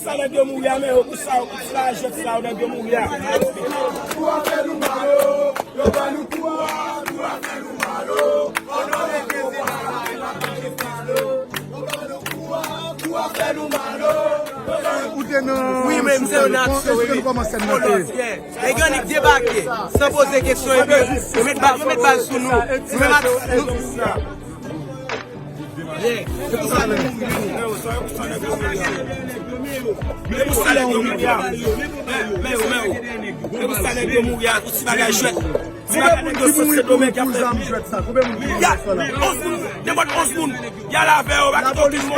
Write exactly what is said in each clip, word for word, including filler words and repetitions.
Sa nèg yo mouri a, men yo pou sa, yo pou sa, jwèt sa, yo nèg yo mouri a. Ou te nan. Wi, men mwen se yon aksyon, wi. Èske nou kòmanse nan te? Nèg yo annik debake, san poze kesyon, epi yo met bal, yo met bal sou nou. Nou menm ak nou. Yeah. Se pou sa menm. Se pou sa nèg yo mouri a. Men yo, men yo. Se pou sa nèg yo mouri a, tout ti bagay jwèt. Ti bagay nèg yo sot Sendomeng ki ap fè. Konbyen moun ki mouri pou zam jwèt sa? Konbyen moun ki mouri pou zam jwèt sa la? Onz moun, nenpòt onz moun. Y al avè yo, pa kite okenn mò.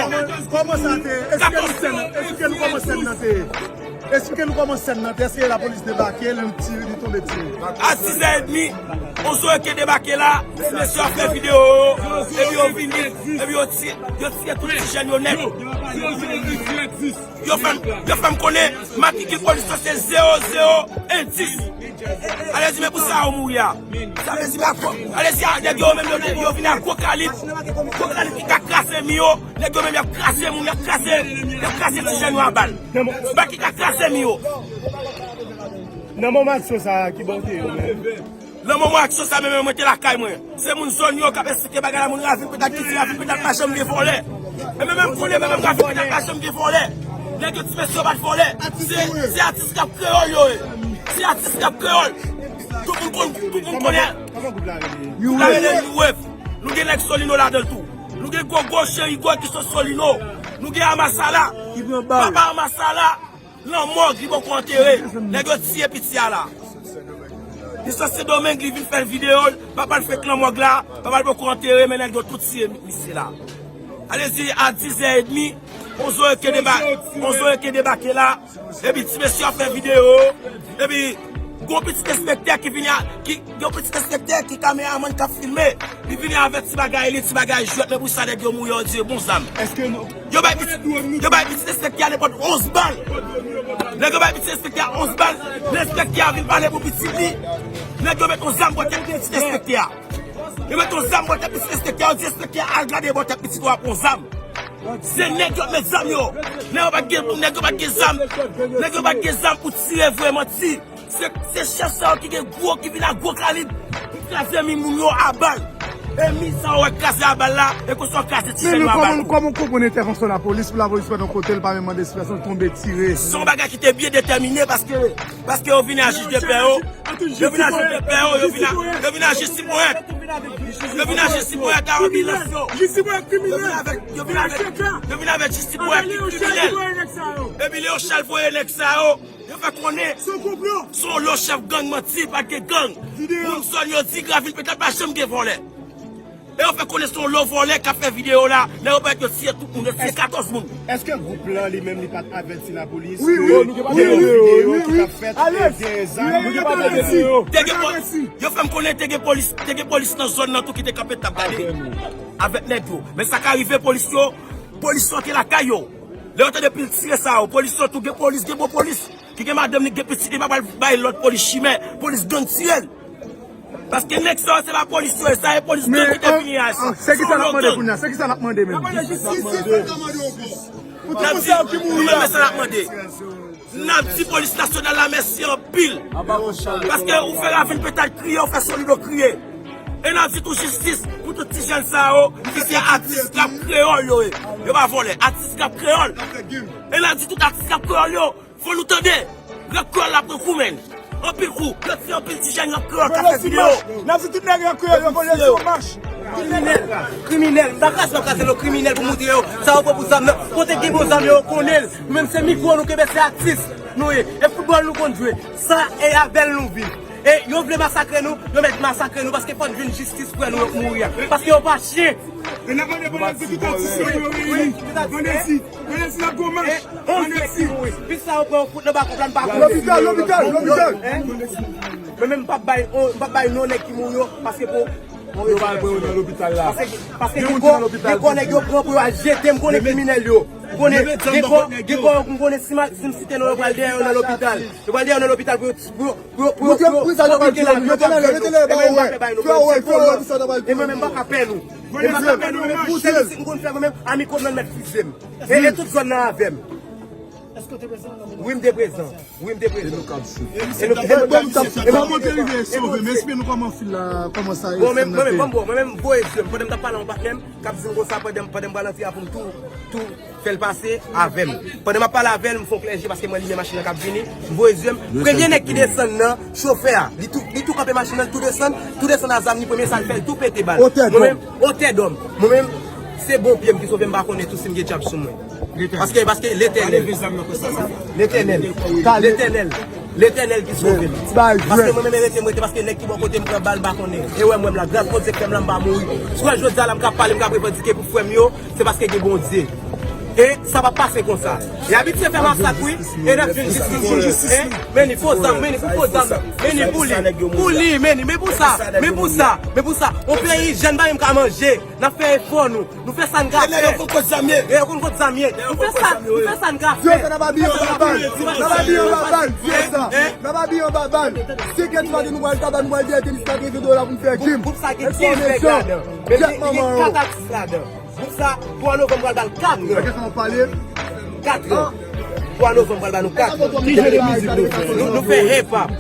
Kòman sa te? Esplike nou sèn nan. Esplike nou kòman sèn nan te ye. Esplike nou kòman sèn nan te, èske lapolis debake, li tire, li tonbe tire? A sis è edmi, Ozo Eke debake la, ti mesye ap fè videyo yo, epi yo vini, epi yo tiye, yo tiye tout ti jèn yo nèt. Yo fè m, yo fè m konnen, matrikil polis lan se zewo zewo en dis. Ale di, men pou sa yo mouri a. Sa vle di, men a gwo, ale di, a, nèg yo menm, yo, yo vini a gwo kalib, gwo kalib ki ka kraze mi yo. Nèg yo menm y ap kraze moun, y ap kraze, y ap kraze ti jèn yo a bal. Bal ki ka kraze mi yo. Nan moman aksyon sa a, ki bò w te ye ou menm? Nan moman aksyon sa a, menm mwen te lakay mwen. Se moun zòn yo k ap esplike bagay la, moun Ravin Petat ki di Ravin Petat pa janm gen vòlè. E menm mwen konnen, menm Ravin Petat pa janm gen vòlè. Nèg yo ti mesye yo pa t vòlè. Se, se atis k ap kreyòl yo ye. Se atis k ap kreyòl. Tout moun konn, tout moun konnen. Gwoup la rele New Wave. Nou gen nèg Solino ladan l tou. Nou gen Gogo Cheri Gò ki sot Solino. Nou gen Amasala. Papa Amasala, lanmò, li poko antere. Nèg yo tiye piti a la. Li sot Sendomeng, li vin fè videyo l. Papa l fenk nan mòg la. Papa l poko antere, men nèg yo tout tiye misye la. Ale di a dis è edmi, Ozo Eke deba-, Ozo Eke debake la. Epi ti mesye ap fè videyo. Epi gon pitit enspektè ki vini a, ki, gon pitit enspektè ki kameramann k ap filme. Li vini avèk ti bagay li, ti bagay jwèt, men pou sa nèg yo mouri, yo di bon zam. Èske nou. Yo bay pitit, yo bay pitit enspektè a nenpòt onz bal. Nèg yo bay pitit enspektè a onz bal. Enspektè a vin pale pou pitit li. Nèg yo met yon zam bò tèt pitit enspektè a. Yo met yon zam bò tèt pitit enspektè a, yo di enspektè a al gade bò tèt pitit ou a pran zam. Se nèg yo met zam yo. Nèg yo pa t gen, nèg yo pa t gen zam. Nèg yo pa t gen zam pou tire vre manti. Se, se chèf sa yo ki gen gwo, ki vin ak gwo kalib pou kraze mi moun yo a bal. E mi sa yo wè kraze a bal la, e konsa yo kraze ti jèn yo a bal tou. Men nou kòman, kòman w konprann entèvansyon lapolis pou lapolis wè nan kote l pa menm mande sitiyasyon, tonbe tire. Se yon bagay ki te byen detèmine paske, paske yo vini a jij de pè yo. Yo vin a jij de pè yo, yo vin a, yo vin a jij Sipoyèt. Yo vin a jij Sipoyèt a anbilans yo. Yo vin avèk, yo vin avèk, yo vin avèk jij Sipoyèt ki kriminèl. Epi Leochal voye nèg sa yo. Yo fè konnen se yon lo chèf gang manti, pa t gen gang. Moun zòn yo di Ravin Petat pa janm gen vòlè. E yo fè konnen se yon lo vòlè k ap fè videyo la. Lè yo parèt, yo tiye tout moun, yo tiye katòz moun. Èske gwoup lan li menm li pa t avèti lapolis? Wi, wi, wi, wi, wi, wi. Alèz. Te gen pol-, yo fè m konnen te gen polis, te gen polis nan zòn nan tou ki te kanpe t ap gade avèk nèg yo. Men sa ka rive polis yo, polis yo te lakay yo. Lè yo tande pil tire sa yo, polis yo tou gen polis, gen bon polis. Ki gen madanm li, gen pitit li, pa pral bay lòt polis chimè, polis gang tire l. Paske nèg sa yo se pa polis yo ye, sa e polis gang ki te vini a sa. Se yon gang. Se kisa n ap mande kounye a? Se kisa n ap mande menm? N ap di, nou menm men sa n ap mande. N ap di polis nasyonal la mèsi anpil. Paske ou fè Ravin Petat kriye, ou fè Solino kriye. E n ap di tou jistis pou tout ti jèn sa yo ki se atis k ap kreyòl yo ye. Yo pa vòlè, atis k ap kreyòl. E n ap di tout atis k ap kreyòl yo, fò nou tande. Rap kreyòl la pran kou menn. Anpil kou, yo tiye anpil ti jèn rap kreyòl k ap fè videyo. N ap di tout nèg rap kreyòl yo vole sou mach. Kriminèl, kriminèl, m ta kraze, m ap kraze yo kriminèl pou montre yo sa yo pran pou zam nan. Kote gen bon zam yo, yo konnen l. Nou menm se mikwo nou kenbe, se atis nou ye. E foutbòl nou konn jwe. Sa e avè l nou viv. E yo vle masakre nou, yo mèt masakre nou paske fò n jwenn jistis frè nou yo k mouri a. Paske yo pa chen. E n ap mande vandredi tout atis yo pou yo reyini. Vandredi, vandredi n ap gon mach. Vandredi. Pis sa yo pran yon fout nan bakòp la, n pa konnen. Lopital, lopital, lopital. Men menm m p ap bay, m p ap bay non nèg ki mouri yo paske pou. Yo pral pran yo nan lopital la. Paske, paske gen kò, gen kò nèg yo pran pou yo al jete, m konnen kriminèl yo. M konnen, gen kò, gen kò, m konnen si m, si m site non yo pral dèyè yo nan lopital. Yo pral dèyè yo nan lopital pou yo, pou yo, pou yo, pou yo, pou yo, pou yo piye la, yo pral pran nou. E mwen m pa pè bay nou. E mwen menm m pa ka pè nou. E m pa ka pè nou, menm pou se si m konn fè mwen menm, a mikwo m nan mèt fize m. E, e tout zòn nan avè m. Wi, m te prezan. Wi, m te prezan. E nou k ap swiv. E nou, e nou, e nou, e nou, e nou, e nou, Kòman te rive sove? Men esplike nou kòman fil la, kòman sa. Bon, men, mwen menm, bon, mwen menm, voye zye m. Pandan m t ap pale a yon patnè m, k ap di m konsa, pandan, pandan m pral antre a pou m tou, tou fè l pase avè m. Pandan m ap pale avè l, m fè yon klè je paske m wè limyè machin nan k ap vini. M voye zye m. Premye nèg ki desann nan, chofè a. Li tou, li tou kanpe machin nan, li tou desann, tou desann a zam li, premye sa l fè, l tou pete bal. Mwen menm, otè dòm. Mwen menm, se bon pye m ki sove m, pa konnen tou si m gen djab sou mwen. Paske, paske Letènèl, Letènèl, Letènèl, Letènèl ki sove m. Paske mwen menm rete, mwen rete, paske nèg ki bò kote m pran bal, m pa konnen. E wè m wè m la, gras Bondye k fè m la, m pa mouri. Si w wè jodi a la, m ka pale, m ka revandike pou frè m yo, se paske gen Bondye. E sa p ap pase konsa. E abitye fè masak, wi. E n ap jwenn jistis, wi. E, men ni fo zam, men ni pou fo zam. Men ni pou li. Pou li, men ni, men pou sa. Men pou sa. Men pou sa. On peyi jèn pa menm ka manje. N ap fè efò nou. Nou fè sa n ka fè. E yo konn kot zam ye. E yo konn kot zam ye. Nou fè sa, nou fè sa n ka fè. Yo, sa n ap abiye anba bal. N ap abiye anba bal. Yo, sa. N ap abiye anba bal. Senk è di maten nou pral kaba, nou pral dèyè tenis la, treze dola pou n fè gim. Gwoup sa gen kenz nèg ladan. Men gen, gen kat atis ladan. Gwoup sa, twa novanm pral ba l kat an. Kat an. Twa novanm pral ba nou kat an. Ki jan de mizik nou fè? Nou, nou fè hip hop.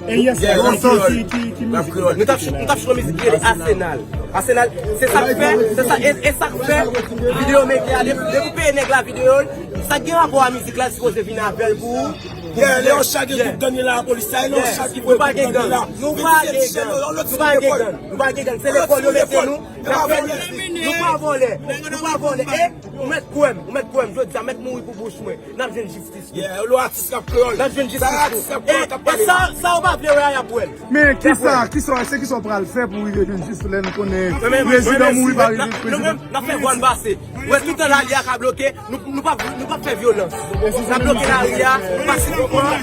E yes, ki, ki, ki mizik? Nou t ap, nou t ap chante yon mizik ki rele Asenal. Asenal, se sa k fè, se sa, e, e sa k fè videyo meke a, depi, depi w peye nèg la videyo l, sa k gen rapò a mizik la, l sipoze vin avè l pou ou. Yeah, Leon Charles gen gwoup gang li la, lapolis la, Leon Charles gen gwoup gang li la. Nou pa gen gang, nou pa gen gang, nou pa gen gang, se lekòl yo mete nou, n ap fè mizik, nou pa vòlè, nou pa vòlè, e ou mèt kwè m, ou mèt kwè m, jodi a mèt mouri pou bouch mwen, n ap jwenn jistis nou. Yeah, lo atis k ap kreyòl. N ap jwenn jistis nou. E, e sa, sa ou pa vle wè a, y ap wè l. Men kisa, kisa, se kisa w pral fè pou rive jwenn jistis lè n konnen prezidan mouri pa rive jwenn prezidan? Nou menm, n ap fè vwa n pase. Ou wè, toutan lari a ka bloke, nou, nou p ap, nou p ap fè vyolans. N ap bloke lari a pasifikman.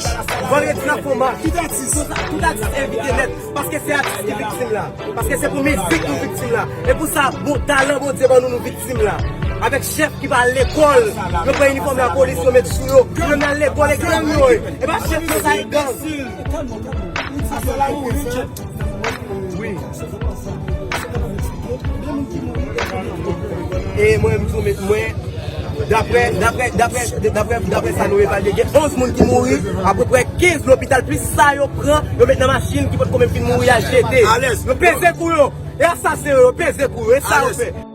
Vandredi, n ap fè yon mach. Tout atis, tout atis envite nèt. Paske se atis ki viktim la. Paske se pou mizik nou viktim la. E pou sa, bon, talan Bondye ban nou, nou viktim la. Avèk chèf ki pa al lekòl, yo pran inifòm lapolis, yo met sou yo. Yo menm al lekòl, e gang yo ye. E pa chèf yo, sa e gang. Wi. E mwen, m di w, mwen, daprè, daprè, daprè, daprè, daprè sa nou evalye, gen onz moun ki mouri, apeprè kenz lopital, plis sa yo pran, yo met nan machin ki potko menm fin mouri a jete. Yo peze kou yo. E asasen yo, yo peze kou yo. E sa yo fè.